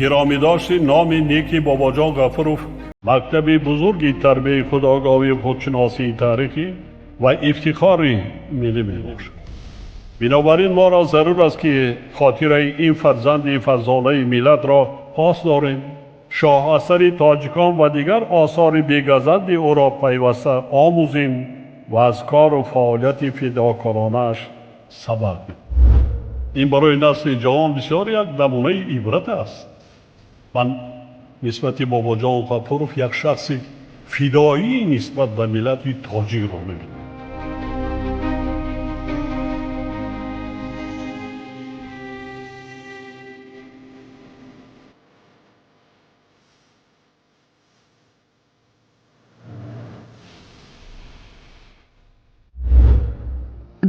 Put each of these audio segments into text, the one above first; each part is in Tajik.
Гиромидошти номи неки Бобоҷон Ғафуров мактаби бузурги тарбияи худогоҳии худшиносии таърихӣ ва ифтихори миллӣ мебошад. Бинобар ин моро зарур аст, ки хотираи ин фарзанди фарзонаи миллатро пос дорем, шоҳасари тоҷикон ва дигар осори бегазанди ӯро пайваста омӯзем ва аз кору фаъолияти фидокоронааш сабақ бигирем. Ин барои насли ҷавон бисёр як намунаи ибрат аст. Ман нисбати Бобоҷон Ғафуров як шахси фидоӣ нисбат ба миллати тоҷикро мебинам.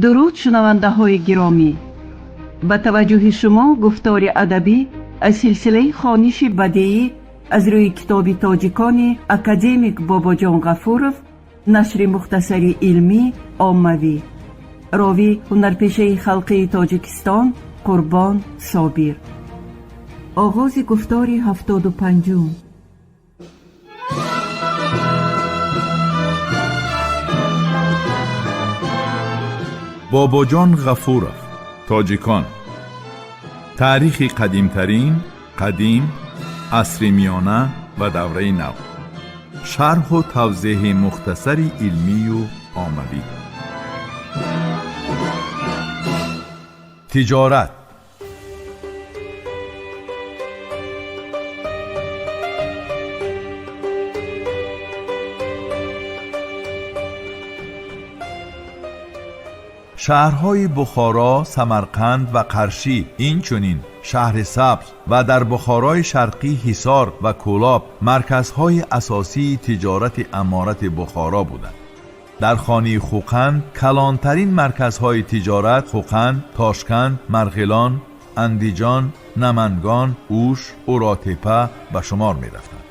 Дуруд, шунавандаҳои гиромӣ! Ба таваҷҷӯҳи шумо гуфтори адабӣ аз силсилаи хониши бадеӣ аз рӯи китоби тоҷикони академик Бобоҷон Ғафуров, нашри мухтасари илмӣ оммавӣ. Ровӣ ҳунарпешаи халқии Тоҷикистон Қурбон Собир. Оғози гуфтори 75-ум. Бобоҷон Ғафуров, тоҷикон. Таърихи қадимтарин, қадим, асри миёна ва давраи нав. Шарҳу тавзеҳи мухтасари илмию оммавӣ. Тиҷорат. Шаҳрҳои Бухоро, Самарқанд ва Қаршӣ, инчунин шаҳри Сабз ва дар Бухорои Шарқӣ Ҳисор ва Кӯлоб марказҳои асосии тиҷорати аморати Бухоро буданд. Дар хони Хӯқанд калонтарин марказҳои тиҷорат Хӯқанд, Тошканд, Марғилон, Андиҷон, Намангон, Ӯш, Уротепа ба шумор мерафтанд.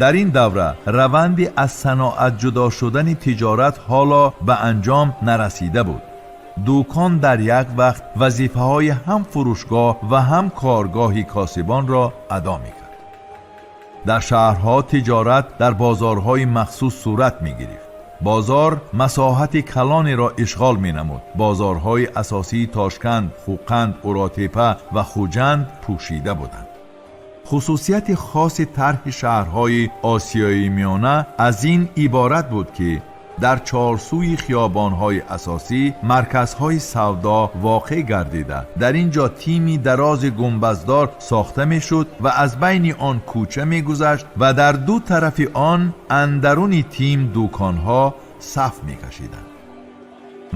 Дар ин давра раванди аз саноат ҷудо шудани тиҷорат ҳоло ба анҷом нарасида буд. Дӯкон дар як вақт вазифаҳои ҳам фурӯшгоҳ ва ҳам коргоҳи косибонро адо мекард. Дар шаҳрҳо тиҷорат дар бозорҳои махсус сурат мегирифт. Бозор масоҳати калонеро ишғол менамуд. Бозорҳои асосии Тошканд, Хӯқанд, Уротепа ва Хуҷанд пӯшида буданд. Хусусияти хоси тарҳи шаҳрҳои Осиёи Миёна аз ин иборат буд, ки дар чорсӯи хиёбонҳои асосӣ марказҳои савдо воқеъ гардида, дар ин ҷо тими дарози гунбаздор сохта мешуд ва аз байни он кӯча мегузашт ва дар ду тарафи он андаруни тим дӯконҳо саф мекашиданд.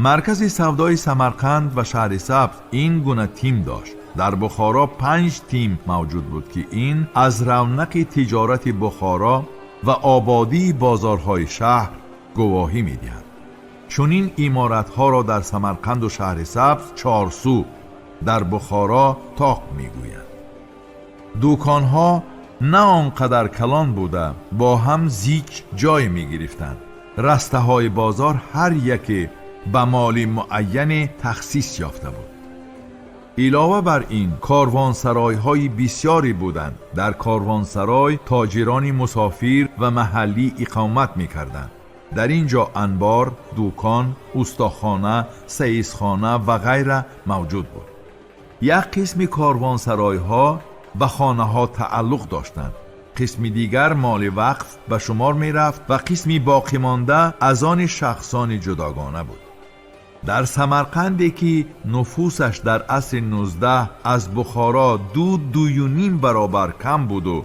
Маркази савдои Самарқанд ва шаҳри Сабз ин гуна тим дошт. Дар Бухоро 5 тим мавҷуд буд, ки ин аз равнақи тиҷорати Бухоро ва ободии бозорҳои шаҳр гувоҳӣ медиҳад. Чунин иморатҳоро дар Самарқанду шаҳри Сабз чорсӯ, дар Бухоро тоқ мегӯянд. Дӯконҳо на он қадар калон буда, бо ҳам зич ҷой мегирифтанд. Растаҳои бозор ҳар яке ба моли муайяне тахсис ёфта буд. Илова бар ин корвонсаройҳои бисёре буданд. Дар корвонсарой тоҷирони мусофир ва маҳаллӣ иқомат мекарданд. Дар ин ҷо анбор, дӯкон, устохона, саисхона ва ғайра мавҷуд буд. Як қисми корвонсаройҳо ба хонаҳо тааллуқ доштанд, қисми дигар моли вақф ба шумор мерафт ва қисми боқимонда аз они шахсони ҷудогона буд. Дар Самарқанде ки нуфусаш дар асри 19 аз Бухоро 2-2.5 баробар кам буду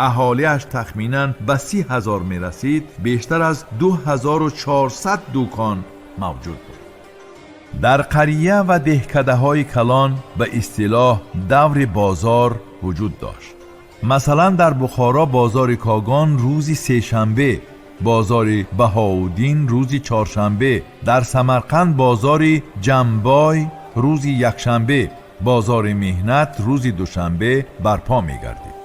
аҳолиаш тахминан ба 30 000 мерасид, бештар аз 2400 дӯкон мавҷуд буд. Дар қария ва деҳкадаҳои калон ба истилоҳ даври бозор вуҷуд дошт. Масалан, дар Бухоро бозори Когон рӯзи сешанбе, бозори Баҳоуддин рӯзи чоршанбе, дар Самарқанд бозори Ҷамбой рӯзи якшанбе, бозори Меҳнат рӯзи душанбе барпо мегардид.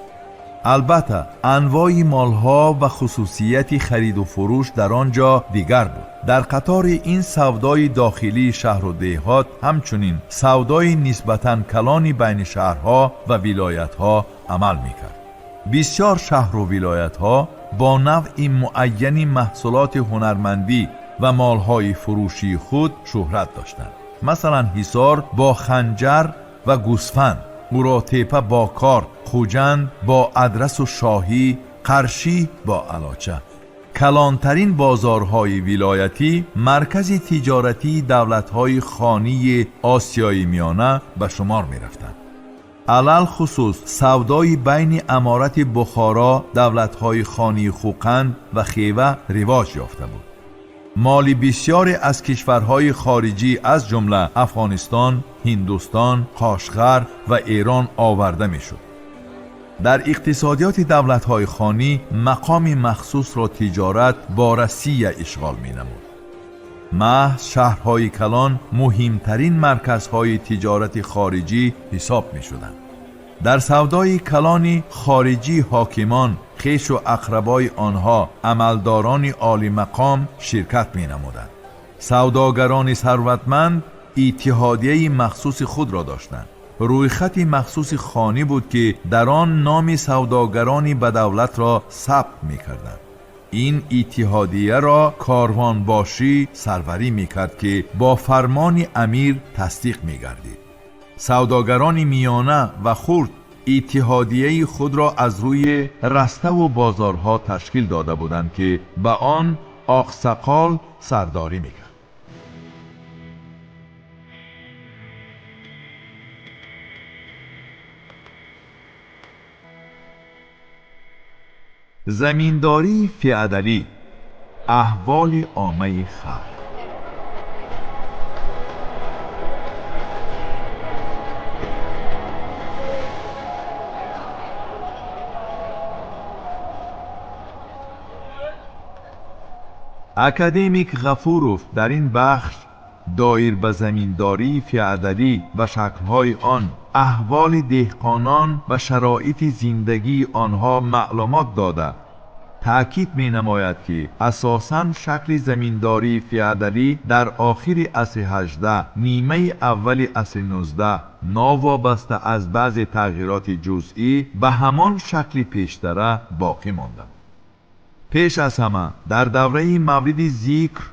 Албатта, анвои молҳо ва хусусияти хариду фурӯш дар он ҷо дигар буд. Дар қатори ин савдои дохилии шаҳру деҳот ҳамчунин савдои нисбатан калони байни шаҳрҳо ва вилоятҳо амал мекард. Бисёр шаҳру вилоятҳо бо навъи муайяни маҳсулоти ҳунармандӣ ва молҳои фурӯшии худ шӯҳрат доштанд. Масалан, Ҳисор бо ханҷар ва гӯсфанд, Уротепа бо корд, Хуҷанд бо адрасу шоҳӣ, Қаршӣ бо алоча. Калонтарин бозорҳои вилоятӣ маркази тиҷоратии давлатҳои хонии Осиёи Миёна ба шумор мерафтанд. Алалхусус савдои байни аморати Бухоро, давлатҳои хонии Хӯқанд ва Хева ривоҷ ёфта буд. Моли бисёре аз кишварҳои хориҷӣ аз ҷумла Афғонистон, Ҳиндустон, Қошғар ва Эрон оварда мешуд. Дар иқтисодиёти давлатҳои хонӣ мақоми махсусро тиҷорат бо Россия ишғол менамуд. Маҳз шаҳрҳои калон муҳимтарин марказҳои тиҷорати хориҷӣ ҳисоб мешуданд. Дар савдои калони хориҷӣ ҳокимон, хешу ақрабои онҳо, амалдорони олимақом ширкат менамуданд. Савдогарони сарватманд иттиҳодияи махсуси худро доштанд. Рӯйхати махсуси хонӣ буд, ки дар он номи савдогарони ба давлатро сабт мекарданд. Ин иттиҳодияро корвонбошӣ сарварӣ мекард, ки бо фармони амир тасдиқ мегардид. Савдогарони миёна ва хурд иттиҳодияи худро аз рӯи раставу бозорҳо ташкил дода буданд, ки ба он оқсақол сардорӣ мекард. Заминдории феодалӣ, аҳволи оммаи халқ. Академик Ғафуров дар ин бахш доир ба заминдории феодалӣ ва шаклҳои он, аҳволи деҳқонон ва шароити зиндагии онҳо маълумот дода, таъкид менамояд, ки асосан шакли заминдории феодалӣ дар охири асри 18, нимаи аввали асри 19 новобаста аз баъзе тағйироти ҷузъӣ ба ҳамон шакли пештара боқӣ монда. Пеш аз ҳама дар давраи мавриди зикр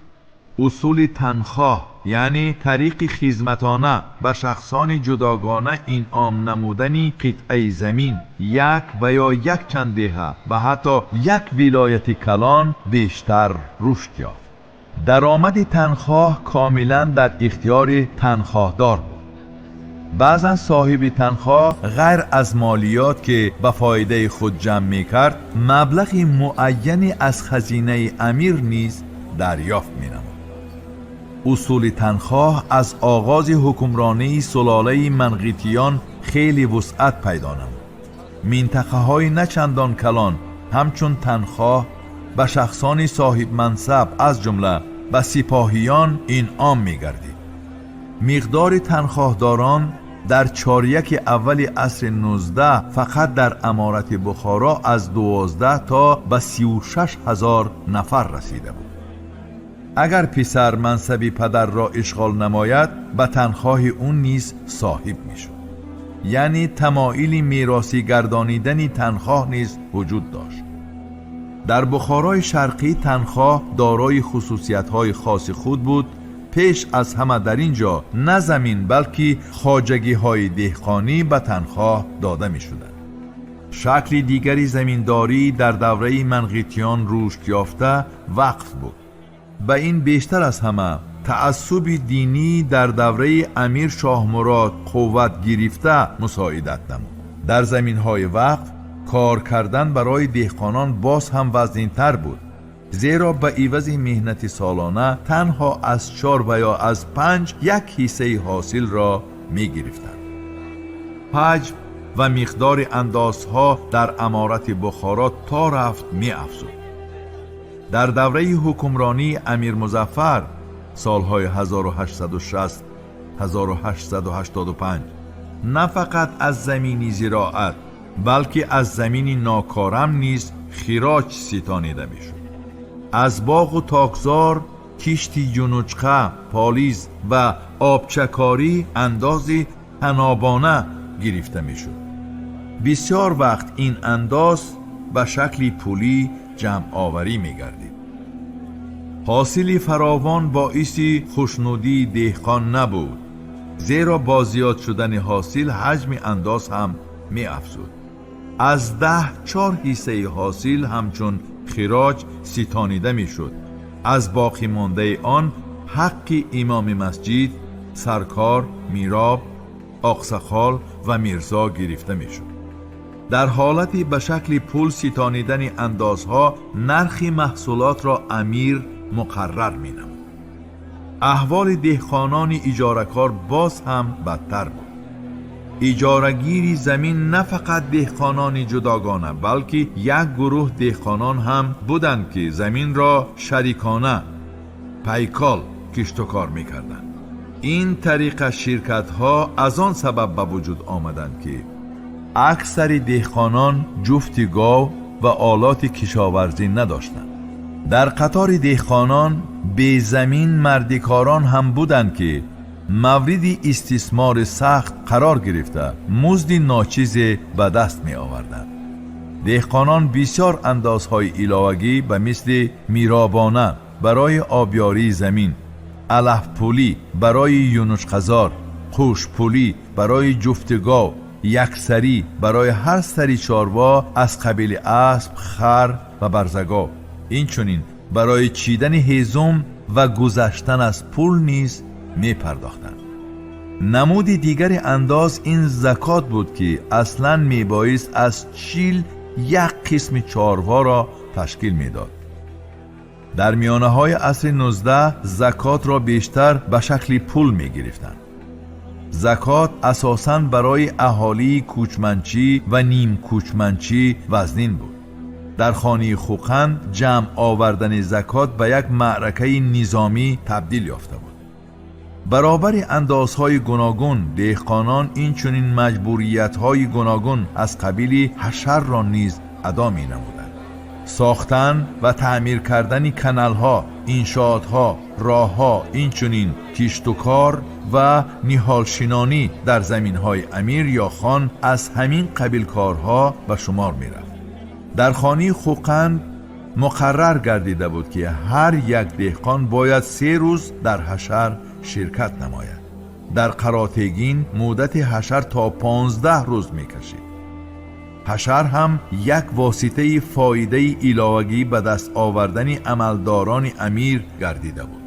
усули танхоҳ, яъне тариқи хизматона ба шахсони ҷудогона инъом намудани қитъаи замин, як ва ё якчанд деҳа ва ҳатто як вилояти калон бештар рушд ёфт. Даромади танхоҳ комилан дар ихтиёри танхоҳдор буд. Баъзан соҳиби танхоҳ ғайр аз молиёт, ки ба фоидаи худ ҷамъ мекард, маблағи муайяне аз хазинаи амир низ дарёфт менамуд. Усули танхоҳ аз оғози ҳукмронии сулолаи манғитиён хеле вусъат пайдо намуд. Минтақаҳои на чандон калон ҳамчун танхоҳ ба шахсони соҳибмансаб, аз ҷумла ба сипоҳиён инъом мегардид. Миқдори танхоҳдорон дар чоряки аввали асри 19 фақат дар аморати Бухоро аз 12 то ба 36 ҳазор нафар расида буд. Агар писар мансаби падарро ишғол намояд, ба танхоҳи ӯ низ соҳиб мешуд. Яъне тамоили меросӣ гардонидани танхоҳ низ вуҷуд дошт. Дар Бухорои Шарқӣ танхоҳ дорои хусусиятҳои хоси худ буд. Пеш аз ҳама дар ин ҷо на замин, балки хоҷагиҳои деҳқонӣ ба танхоҳ дода мешуданд. Шакли дигари заминдорӣ дар давраи манғитиён рушд ёфта вақф буд. Ба ин бештар аз ҳама таассуби динӣ дар давраи амир Шоҳмурод қувват гирифта мусоидат намуд. Дар заминҳои вақф кор кардан барои деҳқонон боз ҳам вазнинтар буд, зеро ба ивази меҳнати солона танҳо аз 4 ва ё аз 5 як ҳиссаи ҳосилро мегирифтанд. Ҳаҷм ва миқдори андозҳо дар аморати Бухоро то рафт меафзуд. Дар давраи ҳукмронии амир Музаффар солҳои 1860-1885 на фақат аз замини зироат, Балки аз замини нокорам низ хироҷ ситонида мешуд. Аз боғу токзор, кишти юнучқа, полиз ва обчакорӣ андози танобона гирифта мешуд. Бисёр вақт ин андоз ба шакли пулӣ ҷамъоварӣ мегардид. Ҳосили фаровон боиси хушнудии деҳқон набуд, зеро бо зиёд шудани ҳосил ҳаҷми андоз ҳам меафзуд. Аз 10 4 ҳиссаи ҳосил ҳамчун хироҷ ситонида мешуд. Аз боқимондаи он ҳаққи имоми масҷид, саркор, мироб, оқсақол ва мирзо гирифта мешуд. Дар ҳолати ба шакли пул ситонидани андозҳо нархи маҳсулотро амир муқаррар менамуд. Аҳволи деҳқонони иҷоракор боз ҳам бадтар буд. Иҷорагири замин на фақат деҳқонони ҷудогона, балки як гурӯҳ деҳқонон ҳам буданд, ки заминро шарикона пайкол киштукор мекарданд. Ин тариқа ширкатҳо аз он сабаб ба вуҷуд омаданд, ки аксари деҳқонон ҷуфти гов ва олоти кишоварзӣ надоштанд. Дар қатори деҳқонон безамин мардикорон ҳам буданд, ки мавриди истисмори сахт қарор гирифта, музди ночизе ба даст меоварданд. Деҳқонон бисёр андозҳои иловагӣ ба мисли миробона барои обёрии замин, алафпулӣ барои юнучқазор, қӯшпулӣ барои ҷуфти гов, яксарӣ барои ҳар сари чорво аз қабили асп, хар ва барзагов, инчунин барои чидани ҳезум ва гузаштан аз пул низ мепардохтанд. Намуди дигари андоз ин закот буд, ки аслан мебоист аз 41 қисми чорворо ташкил медод. Дар миёнаҳои асри 19 закотро бештар ба шакли пул мегирифтанд. Закот асосан барои аҳолии кӯчманчӣ ва нимкӯчманчӣ вазнин буд. Дар хонаи Хӯқанд ҷамъ овардани закот ба як маъракаи низомӣ табдил ёфта буд. Баробари андозҳои гуногун деҳқонон инчунин маҷбуриятҳои гуногун аз қабили ҳашарро низ адо менамуданд. Сохтан ва таъмир кардани каналҳо, иншоотҳо, роҳҳо, инчунин киштукор ва ниҳолшинонӣ дар заминҳои амир ё хон аз ҳамин қабил корҳо ба шумор мерафт. Дар хонаи Хӯқанд муқаррар гардида буд, ки ҳар як деҳқон бояд 3 рӯз дар ҳашар ширкат намояд. Дар Қаротегин муддати ҳашар то 15 рӯз мекашид. Ҳашар ҳам як воситаи фоидаи иловагӣ ба даст овардани амалдорони амир гардида буд.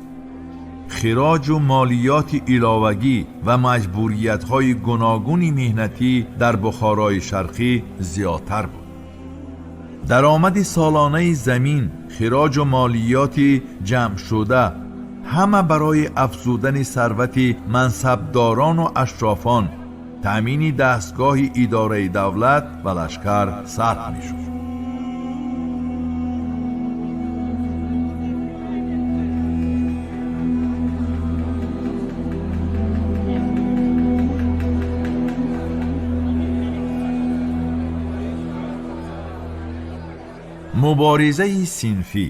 Хироҷу молиёти иловагӣ ва маҷбуриятҳои гуногуни меҳнатӣ дар Бухорои Шарқӣ зиёдтар буд. Даромади солонаи замин, хироҷу молиёти ҷамъшуда ҳама барои афзудани сарвати мансабдорону ашрофон, таъмини дастгоҳи идораи давлат ва лашкар сарф мешуд. Муборизаи синфӣ.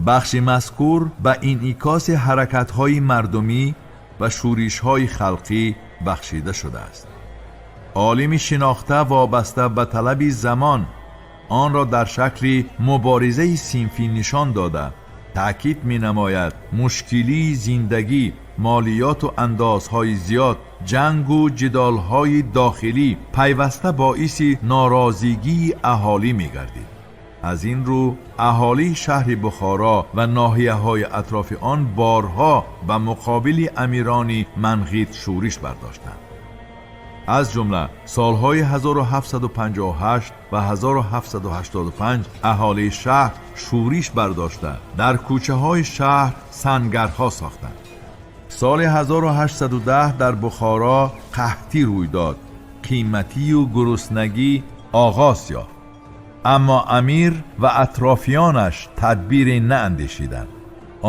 Бахши мазкур ба инъикоси ҳаракатҳои мардумӣ ва шӯришҳои халқӣ бахшида шудааст. Олими шинохта вобаста ба талаби замон онро дар шакли муборизаи синфӣ нишон дода, таъкид менамояд: мушкилии зиндагӣ, молиёту андозҳои зиёд, ҷангу ҷидолҳои дохилӣ пайваста боиси норозигии аҳолӣ мегардид. Аз ин рӯ аҳолии шаҳри Бухоро ва ноҳияҳои атрофи он борҳо ба муқобили амирони манғит шӯриш бардоштанд. Аз ҷумла солҳои 1758 ва 1785 аҳолии шаҳр шӯриш бардошта, дар кӯчаҳои шаҳр сангарҳо сохтанд. Соли 1810 дар Бухоро қаҳтӣ рӯй дод, қиматию гуруснагӣ оғоз ёфт. Аммо амир ва атрофиёнаш тадбире наандешиданд.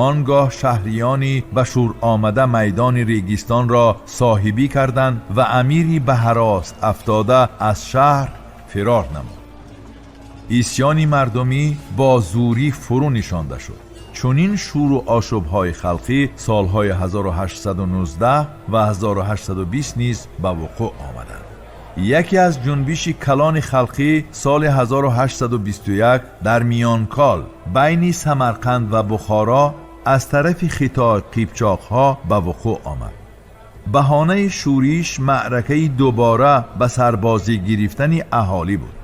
Он гоҳ шаҳриёни ба шӯр омада майдони регистонро соҳибӣ карданд ва амири ба ҳарос афтода аз шаҳр фирор намуд. Исьёни мардумӣ бо зӯрӣ фурӯ нишонда шуд. Чунин шӯру ошӯбҳои халқӣ солҳои 1819 ва 1820 низ ба вуқӯъ омаданд. Яке аз ҷунбиши калони халқӣ соли 1821 дар Миёнкол байни Самарқанд ва Бухоро аз тарафи хитой қипчоқҳо ба вуқӯъ омад. Баҳонаи шӯриш маъракаи дубора ба сарбозӣ гирифтани аҳолӣ буд.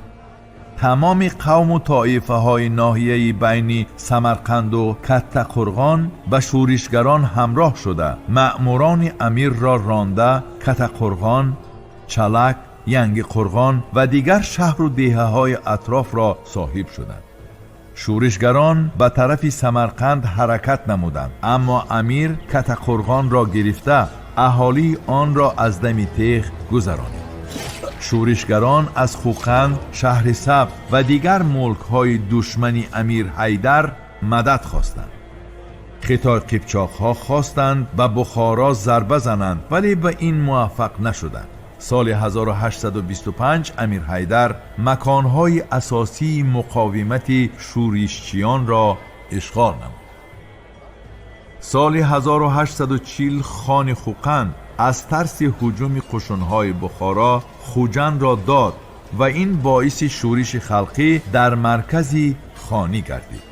Тамоми қавму тоифаҳои ноҳияи байни Самарқанду Каттақурғон ба шӯришгарон ҳамроҳ шуда, маъмурони амирро ронда, Каттақурғон, Чалак, Янгиқурғон ва дигар шаҳру деҳаҳои атрофро соҳиб шуданд. Шӯришгарон ба тарафи Самарқанд ҳаракат намуданд, аммо амир Каттақурғонро гирифта, аҳолии онро аз дами теғ гузаронид. Шӯришгарон аз Хӯқанд, Шаҳри Сабз ва дигар мулкҳои душмани амир Ҳайдар мадад хостанд. Хитой қипчоқҳо хостанд ба Бухоро зарба зананд, вале ба ин муваффақ нашуданд. Соли 1825 амир Ҳайдар маконҳои асосии муқовимати шӯришчиёнро ишғол намуд. Соли 1840 хони Хӯқанд аз тарси ҳуҷуми қушунҳои Бухоро Хуҷандро дод ва ин боиси шӯриши халқӣ дар маркази хонӣ гардид.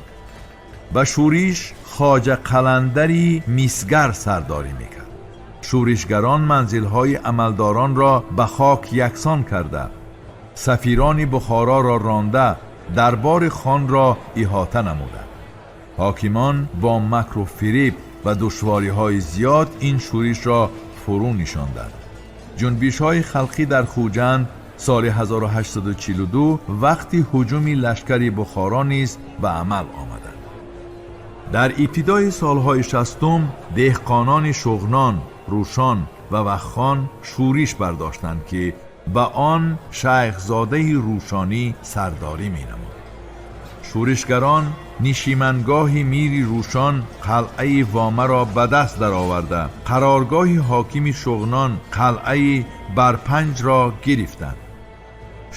Ба шӯриш Хоҷа Қаландари Мисгар сардорӣ мекард. Шӯришгарон манзилҳои амалдоронро ба хок яксон карда, сафирони Бухороро ронда, дарбори хонро иҳота намуданд. Ҳокимон бо макру фиреб ва душвориҳои зиёд ин шӯришро фурӯ нишонданд. Ҷунбишҳои халқӣ дар Хуҷанд соли 1842 вақти ҳуҷуми лашкари Бухоро низ ба амал омаданд. Дар ибтидои солҳои 60 деҳқонони Шуғнон, Рӯшон ва Ваххон шӯриш бардоштанд, ки ба он шайхзодаи Рӯшонӣ сардорӣ менамуд. Шӯришгарон нишимангоҳи мири Рӯшон қалъаи Вомаро ба даст дароварда, қароргоҳи ҳокими Шуғнон қалъаи Барпанҷро гирифтанд.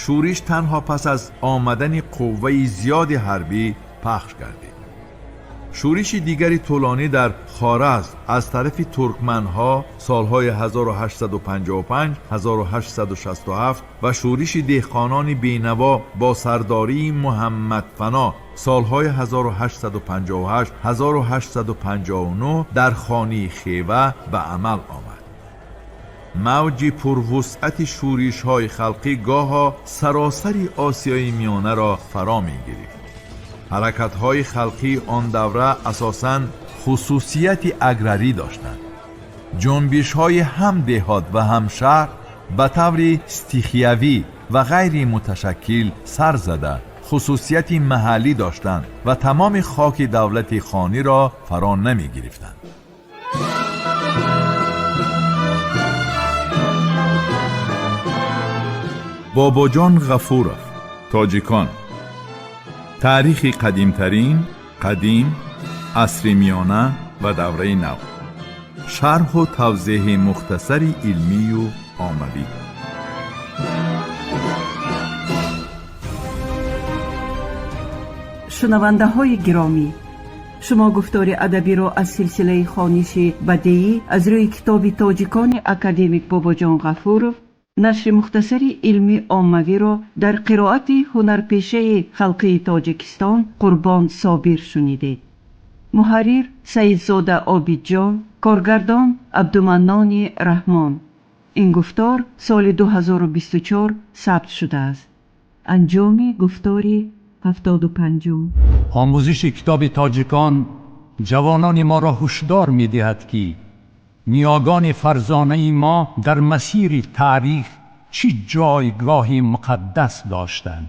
Шӯриш танҳо пас аз омадани қувваи зиёди ҳарбӣ пахш гардид. Шӯриши дигари тӯлонӣ дар Хоразм аз тарафи туркманҳо солҳои 1855-1867 ва шӯриши деҳқонони бенаво бо сардории Муҳаммадфано солҳои 1858-1859 дар хонии Хева ба амал омад. Мавҷи пурвусъати шӯришҳои халқӣ гоҳо саросари Осиёи Миёнаро фаро мегирифт. Ҳаракатҳои халқии он давра асосан хусусияти аграрӣ доштанд. Ҷунбишҳои ҳам деҳот ва ҳам шаҳр ба таври стихиявӣ ва ғайримуташаккил сар зада, хусусияти маҳаллӣ доштанд ва тамоми хоки давлати хониро фаро намегирифтанд. Бобоҷон Ғафуров. Тоҷикон. Таърихи қадимтарин, қадим, асри миёна ва давраи нав. Шарҳу тавзеҳи мухтасари илмию оммавӣ. Шунавандаҳои гиромӣ, шумо гуфтори адабиро аз силсилаи хониши бадеӣ аз рӯи китоби тоҷикони академик Бобоҷон Ғафуров, нашри мухтасари илмӣ оммавиро дар қироати ҳунарпешаи халқии Тоҷикистон Қурбон Собир шунидед. Муҳаррир Саидзода Обидҷон, коргардон Абдуманнони Раҳмон. Ин гуфтор соли 2024 сабт шудааст. Анҷоми гуфтори 75-ум. Омӯзиши китоби тоҷикон ҷавонони моро ҳушдор медиҳад, ки ниёгони фарзонаи мо дар масири таърих чӣ ҷойгоҳи муқаддас доштанд.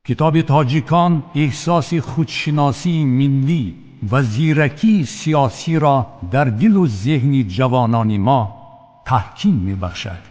Китоби тоҷикон эҳсоси худшиносии миллӣ ва зиракии сиёсиро дар дилу зеҳни ҷавонони мо таҳким мебахшад.